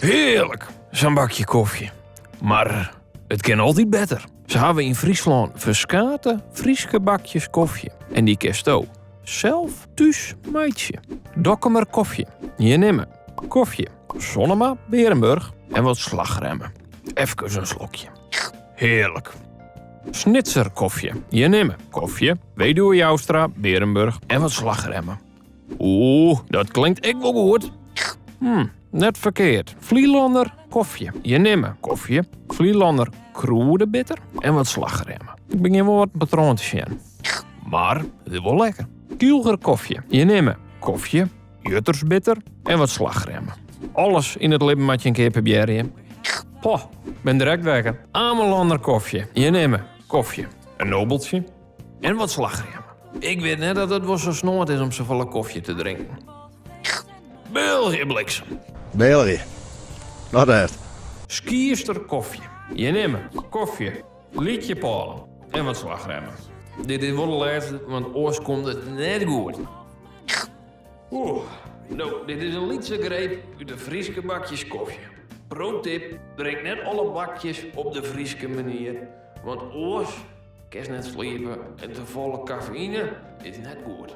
Hearlik, sa'n bakje kofje. Mar it kin altyd better. Se hawwe yn Fryslân ferskate Fryske bakjes kofje en dy kinsto sels thús meitsje. Dokkumer kofje, je nimme kofje, Sonnema, Bearenburch en wat slachremme. Efkes in slokje. Hearlik. Snitser kofje, je nimme kofje, Weduwe Joustra, Bearenburch en wat slachremme. Oeh, dat klinkt ek wol goed. Net ferkeard. Flylanner kofje. Je nimme kofje, Flylanner krûdebitter en wat slachremme. Ik begjin wol wat in patroan te sjen. Mar it is wol lekker. Skylger kofje. Je nimme kofje, juttersbitter en wat slachremme. Alles yn it libben moat je in kear probearje. Poh, ben direkt wekker. Amelanner kofje. Je nimme kofje, in nobeltsje en wat slachremme. Ik wit net dat it wol sa snoad is om safolle kofje te drinken. België bliksem. België. Wat echt? Skierster kofje. Je nimme kofje, lytje pâlen en wat slachremme. Dit is wol de lêste, want oars komt it net goed. Oeh, no, dit is in lytse greep út de Fryske bakjes kofje. Pro tip, drink net alle bakjes op de Fryske manier, want oars kinst net sliepe en tefolle kafeïne is net goed.